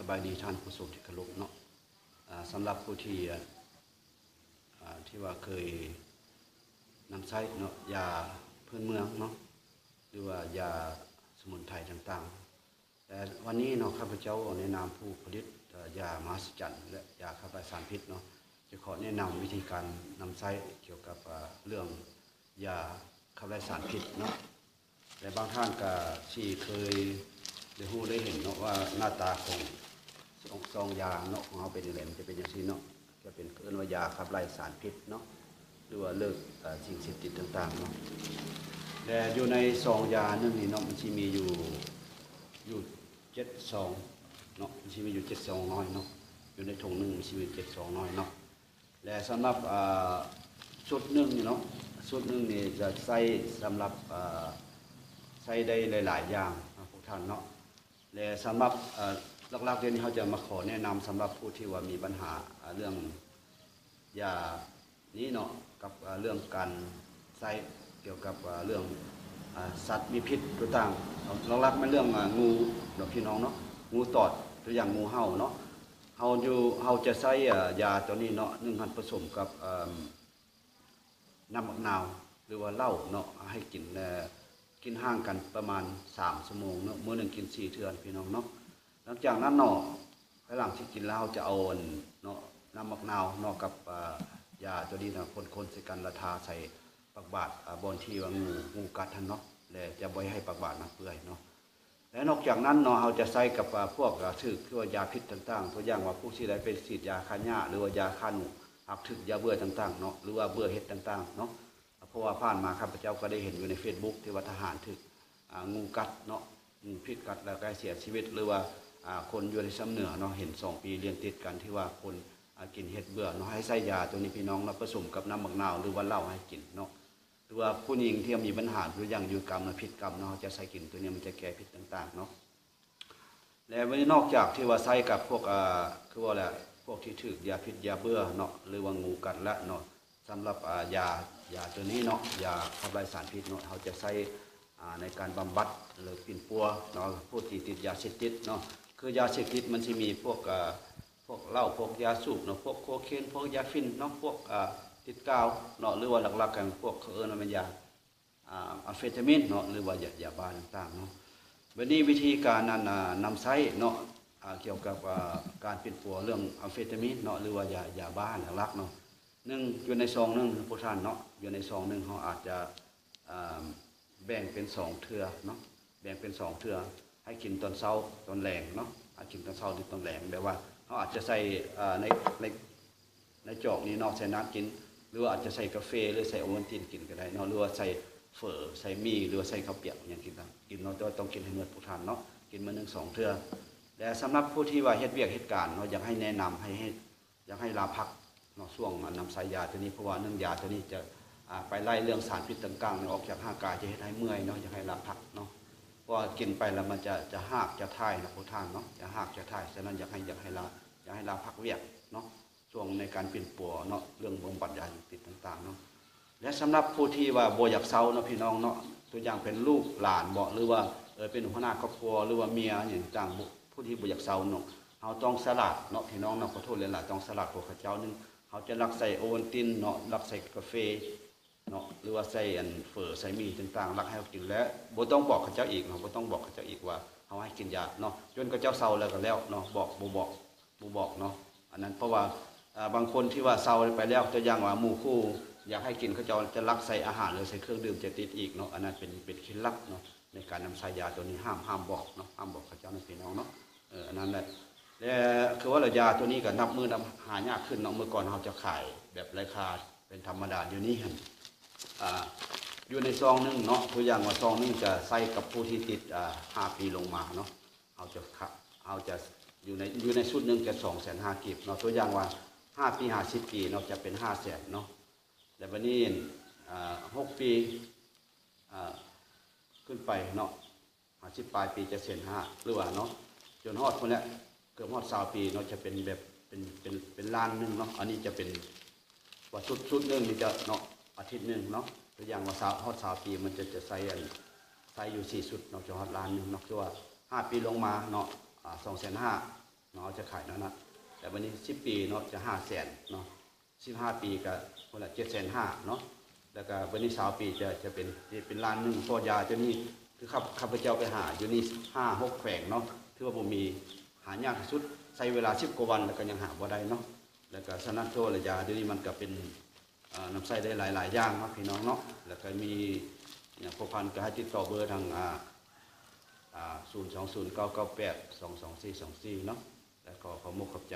ສະບາຍດີທ່ານຜູ້ຊົມທີ່ເຄົາລົບເນາະ. ອາ ສຳລັບຜູ້ທີ່ ອາ ທີ່ວ່າເຄີຍນຳໃຊ້ເນາະ ຢາພື້ນເມືອງເນາະ ຫຼືວ່າຢາສະໝຸນໄພຕ່າງໆ ແຕ່ວັນນີ້ເນາະ ຂ້າພະເຈົ້າໃນນາມຜູ້ຜະລິດ ເອີ ຢາມະຫັດສະຈັນ ແລະ ຢາຂັບໄລ່ສານພິດເນາະ ຈະຂໍແນະນຳວິທີການນຳໃຊ້ກ່ຽວກັບ ເອີ ເລື່ອງຢາຂັບໄລ່ສານພິດເນາະ. ແລະ ບາງທ່ານກະຊິເຄີຍໄດ້ຮູ້ໄດ້ເຫັນເນາະວ່າ ໜ້າຕາຂອງຊອງ ຊອງຢາເນາະ ຂອງເຮົາເປັນຈັ່ງໃດ ມັນຈະເປັນຈັ່ງຊີ້ເນາະ ຈະເປັນ ເອີ້ນວ່າຢາຂັບໄລ່ສານພິດເນາະ ຫຼືວ່າເລີກ ເອີ ສິ່ງເສບຕິດຕ່າງໆເນາະ. ແລະ ຢູ່ໃນຊອງຢາໜຶ່ງນີ້ເນາະ ມັນຊິມີຢູ່ ຢູ່ເຈັດຊອງເນາະ ມັນຊິມີຢູ່ເຈັດຊອງນ້ອຍເນາະ ຢູ່ໃນຖົງໜຶ່ງມັນຊິມີເຈັດຊອງນ້ອຍເນາະ. ແລະ ສຳລັບ ເອີ ຊຸດໜຶ່ງນີ້ເນາະ ຊຸດໜຶ່ງນີ້ຈະໃຊ້ສຳລັບ ເອີ ໃຊ້ໄດ້ຫຼາຍໆຢ່າງເນາະພວກທ່ານເນາະ. ແລະ ສຳລັບ ເອີ ຫຼັກໆດຽວນີ້ເຮົາຈະມາຂໍແນະນຳສຳລັບຜູ້ທີ່ວ່າມີບັນຫາ ເອີ ເລື່ອງຢານີ້ເນາະ ກັບ ເອີ ເລື່ອງການໃຊ້ກ່ຽວກັບ ເອີ ເລື່ອງ ເອີ ສັດມີພິດຕ່າງໆ ຫຼັກໆແມ່ນເລື່ອງ ເອີ ງູເນາະ ພີ່ນ້ອງເນາະ ງູຕອດ ຕົວຢ່າງງູເຫົ່າເນາະ. ເຮົາຢູ່ ເຮົາຈະໃຊ້ ເອີ ຢາຕົວນີ້ເນາະ ໜຶ່ງຫັ້ນປະສົມກັບ ເອີ ນ້ຳໝາກນາວ ຫຼືວ່າເຫຼົ້າເນາະ ໃຫ້ກິນ ເອີ ກິນຮ່າງກັນປະມານສາມຊົ່ວໂມງເນາະ ມື້ໜຶ່ງກິນສີ່ເທື່ອ ພີ່ນ້ອງເນາະ. ຫຼັງຈາກນັ້ນເນາະ ພາຍຫຼັງທີ່ກິນແລ້ວ ເຮົາຈະເອົາ ອັນ ເນາະ ນ້ຳໝາກນາວເນາະ ກັບ ເອີ ຢາຕົວນີ້ນະ ຄົນໆໃສ່ກັນ ແລ້ວທາໃສ່ປາກບາດ ເອີ ບ່ອນທີ່ວ່າງູ ງູກັດຫັ້ນເນາະ ແລະ ຈະບໍ່ໃຫ້ປາກບາດມັນເປື່ອຍເນາະ. ແລະ ນອກຈາກນັ້ນເນາະ ເຮົາຈະໃຊ້ກັບ ອາ ພວກ ອາ ຖືກ ຄືວ່າຢາພິດຕ່າງໆ ຕົວຢ່າງວ່າຜູ້ທີ່ໄດ້ໄປສີດຢາຂ້າຫຍ້າ ຫຼືວ່າຢາຂ້າໜູ ຫາກຖືກຢາເບື່ອຕ່າງໆເນາະ ຫຼືວ່າເບື່ອເຫັດຕ່າງໆເນາະ. ເພາະວ່າຜ່ານມາຂ້າພະເຈົ້າກໍໄດ້ເຫັນຢູ່ໃນເຟສບຸກ ທີ່ວ່າທະຫານຖືກ ອາ ງູກັດເນາະ ງູພິດກັດ ແລ້ວກໍເສຍຊີວິດ ຫຼືວ່າ ອາ ຄົນຢູ່ໃນຊຳເໜືອເນາະ ເຫັນສອງປີລຽນຕິດກັນ ທີ່ວ່າຄົນ ອາ ກິນເຫັດເບື່ອເນາະ. ໃຫ້ໃຊ້ຢາຕົວນີ້ ພີ່ນ້ອງເນາະ ປະສົມກັບນ້ຳໝາກນາວ ຫຼືວ່າເຫຼົ້າໃຫ້ກິນເນາະ. ຫຼືວ່າຜູ້ຍິງທີ່ມີບັນຫາ ຫຼືຢ່າງຢູ່ກຳນະພິດກຳເນາະ ເຮົາຈະໃສ່ກິນຕົວນີ້ ມັນຈະແກ້ພິດຕ່າງໆເນາະ. ແລະ ວັນນີ້ນອກຈາກທີ່ວ່າໃຊ້ກັບພວກ ອາ ຄືວ່າແຫຼະ ພວກທີ່ຖືກຢາພິດຢາເບື່ອເນາະ ຫຼືວ່າງູກັດແລ້ວເນາະ ສຳລັບ ອາ ຢາ ຢາຕົວນີ້ເນາະ ຢາຂັບໄລ່ສານພິດເນາະ ເຮົາຈະໃຊ້ ອາ ໃນການບຳບັດ ຫຼືປິ່ນປົວເນາະ ຜູ້ທີ່ຕິດຢາເສບຕິດເນາະ. ຄືຢາເສບຕິດມັນຊິມີພວກ ອາ ພວກເຫຼົ້າ ພວກຢາສູບເນາະ ພວກໂຄເຄນ ພວກຢາຝິ່ນເນາະ ພວກ ອາ ຕິດກາວເນາະ ຫຼືວ່າຫຼັກໆກັນພວກເຂົາເອີ້ນວ່າແມ່ນຢາ ອາ ແອມເຟຕາມິນເນາະ ຫຼືວ່າຢາ ຢາບ້າຕ່າງໆເນາະ. ບັດນີ້ວິທີການ ອັນ ນຳໃຊ້ເນາະ ອາ ກ່ຽວກັບ ອາ ການປິ່ນປົວເລື່ອງແອມເຟຕາມິນເນາະ ຫຼືວ່າຢາ ຢາບ້າຫຼັກໆເນາະ ໜຶ່ງ ຢູ່ໃນຊອງໜຶ່ງ ພວກທ່ານເນາະ ຢູ່ໃນຊອງໜຶ່ງ ເຮົາອາດຈະ ອາ ແບ່ງເປັນສອງເທື່ອເນາະ ແບ່ງເປັນສອງເທື່ອ ໃຫ້ກິນຕອນເຊົ້າຕອນແລງເນາະ ໃຫ້ກິນຕອນເຊົ້າ ຫຼື ຕອນແລງ ແບບວ່າເຮົາອາດຈະໃສ່ ອາ ໃນ ໃນ ໃນຈອກນີ້ເນາະ ໃສ່ນ້ຳກິນ ຫຼືວ່າອາດຈະໃສ່ກາເຟ ຫຼືໃສ່ໂອວັນຕິນກິນກໍໄດ້ເນາະ ຫຼືວ່າໃສ່ເຝີ ໃສ່ໝີ່ ຫຼືວ່າໃສ່ເຂົ້າປຽກຫຍັງກິນ ກິນເນາະ ແຕ່ວ່າຕ້ອງກິນໃຫ້ໝົດພວກທ່ານເນາະ ກິນມື້ໜຶ່ງສອງເທື່ອ. ແລະ ສຳລັບຜູ້ທີ່ວ່າເຮັດວຽກເຮັດການເນາະ ຢາກໃຫ້ແນະນຳໃຫ້ ໃຫ້ ຢາກໃຫ້ລາພັກເນາະ ຊ່ວງ ອັນ ນຳໃຊ້ຢາຕົວນີ້ ເພາະວ່າໜຶ່ງ ຢາຕົວນີ້ຈະ ອາ ໄປໄລ່ເລື່ອງສານພິດຕ່າງໆອອກຈາກຮ່າງກາຍ ຈະເຮັດໃຫ້ເມື່ອຍເນາະ ຢາກໃຫ້ລາພັກເນາະ ເພາະວ່າກິນໄປແລ້ວມັນຈະ ຈະຮາກຈະຖ່າຍເນາະ ພວກທ່ານເນາະ ຈະຮາກຈະຖ່າຍ ສະນັ້ນຢາກໃຫ້ ຢາກໃຫ້ລາ ຢາກໃຫ້ລາພັກວຽກເນາະ ຊ່ວງໃນການປິ່ນປົວເນາະ ເລື່ອງບຳບັດຢາເສບຕິດຕ່າງໆເນາະ. ແລະ ສຳລັບຜູ້ທີ່ວ່າບໍ່ຢາກເຊົາເນາະ ພີ່ນ້ອງເນາະ ຕົວຢ່າງເປັນລູກຫຼານເບາະ ຫຼືວ່າ ເອີ ເປັນຫົວໜ້າຄອບຄົວ ຫຼືວ່າເມຍຫຍັງຕ່າງ ຜູ້ທີ່ບໍ່ຢາກເຊົາເນາະ ເຮົາຕ້ອງສະຫຼາດເນາະ ພີ່ນ້ອງເນາະ ຂໍໂທດຫຼາຍໆ ຕ້ອງສະຫຼາດ ເພາະເຂົາເຈົ້າໜຶ່ງ ເຮົາຈະລັກໃສ່ໂອວັນຕິນເນາະ ລັກໃສ່ກາເຟເນາະ ຫຼືວ່າໃສ່ ອັນ ເຝີ ໃສ່ໝີ່ຕ່າງໆ ລັກໃຫ້ເຮົາກິນ ແລະ ບໍ່ຕ້ອງບອກເຂົາເຈົ້າອີກເນາະ ບໍ່ຕ້ອງບອກເຂົາເຈົ້າອີກວ່າເຮົາໃຫ້ກິນຢາເນາະ ຈົນເຂົາເຈົ້າເຊົາແລ້ວກໍແລ້ວເນາະ ບອກ ບໍ່ບອກ ບໍ່ບອກເນາະ ອັນນັ້ນ ເພາະວ່າ ອາ ບາງຄົນທີ່ວ່າເຊົາໄປແລ້ວ ຕົວຢ່າງວ່າໝູ່ຄູ່ຢາກໃຫ້ກິນ ເຂົາເຈົ້າຈະລັກໃສ່ອາຫານ ຫຼື ໃສ່ເຄື່ອງດື່ມຈະຕິດອີກເນາະ ອັນນັ້ນເປັນ ເປັນເຄັດລັບເນາະ ໃນການນຳໃຊ້ຢາຕົວນີ້ ຫ້າມ ຫ້າມບອກເນາະ ຫ້າມບອກເຂົາເຈົ້ານະ ພີ່ນ້ອງເນາະ ເອີ ອັນນັ້ນແຫຼະ. ແລະ ຄືວ່າລະ ຢາຕົວນີ້ກໍນັບມື້ນັບຫາຍາກຂຶ້ນເນາະ ເມື່ອກ່ອນເຮົາຈະຂາຍແບບລາຄາເປັນທຳມະດາ ດຽວນີ້ຫັ້ນ ອາ ຢູ່ໃນຊອງໜຶ່ງເນາະ ຕົວຢ່າງວ່າຊອງໜຶ່ງຈະໃຊ້ກັບຜູ້ທີ່ຕິດ ອາ ຫ້າປີລົງມາເນາະ ເຮົາຈະຂະ ເຮົາຈະຢູ່ໃນ ຢູ່ໃນຊຸດໜຶ່ງຈະສອງແສນຫ້າກີບເນາະ ຕົວຢ່າງວ່າຫ້າປີຫາສິບປີເນາະ ຈະເປັນຫ້າແສນເນາະ ແລະ ບັດນີ້ ອາ ຫົກປີ ອາ ຂຶ້ນໄປເນາະ ຫ້າສິບປາຍປີຈະແສນຫ້າ ຫຼືວ່າເນາະ ຈົນຮອດພຸ້ນແຫຼະ ເກືອບຮອດຊາວປີເນາະ ຈະເປັນແບບ ເປັນ ເປັນ ເປັນລ້ານໜຶ່ງເນາະ ອັນນີ້ຈະເປັນວ່າຊຸດ ຊຸດໜຶ່ງນີ້ຈະເນາະ ອາທິດໜຶ່ງເນາະ ຕົວຢ່າງວ່າຊາວ ຮອດຊາວປີ ມັນຈະ ຈະໃຊ້ ອັນ ໃຊ້ຢູ່ສີ່ຊຸດເນາະ ຈະຮອດລ້ານໜຶ່ງເນາະ ຄືວ່າຫ້າປີລົງມາເນາະ ອາ ສອງແສນຫ້າ ເນາະ ເຮົາຈະຂາຍເນາະ ແລ້ວບັດນີ້ສິບປີເນາະ ຈະຫ້າແສນເນາະ ສິບຫ້າປີກະພຸ້ນລະ ເຈັດແສນຫ້າເນາະ ແລ້ວກະບັດນີ້ຊາວປີຈະ ຈະເປັນ ຈະເປັນລ້ານໜຶ່ງ ເພາະຢາໂຕນີ້ ຄືຂ້າພະເຈົ້າໄປຫາຢູ່ນີ້ຫ້າຫົກແຂວງເນາະ ຖືວ່າບໍ່ມີ ຫາຍາກທີ່ສຸດ ໃຊ້ເວລາສິບກວ່າວັນ ແລ້ວກໍຍັງຫາບໍ່ໄດ້ເນາະ ແລ້ວກໍສະນັ້ນໂຕລະຢາດຽວນີ້ມັນກໍເປັນ ເອີ່ ນຳໃຊ້ໄດ້ຫຼາຍໆຢ່າງເນາະ ພີ່ນ້ອງເນາະ ແລ້ວກໍມີຫຍັງພົວພັນກໍໃຫ້ຕິດຕໍ່ເບີທາງ ອາ ອາ ສູນສອງສູນເກົ້າເກົ້າແປດສອງສອງສີ່ສອງສີ່ເນາະ ແລ້ວກໍຂໍມຸກຂອບໃຈ.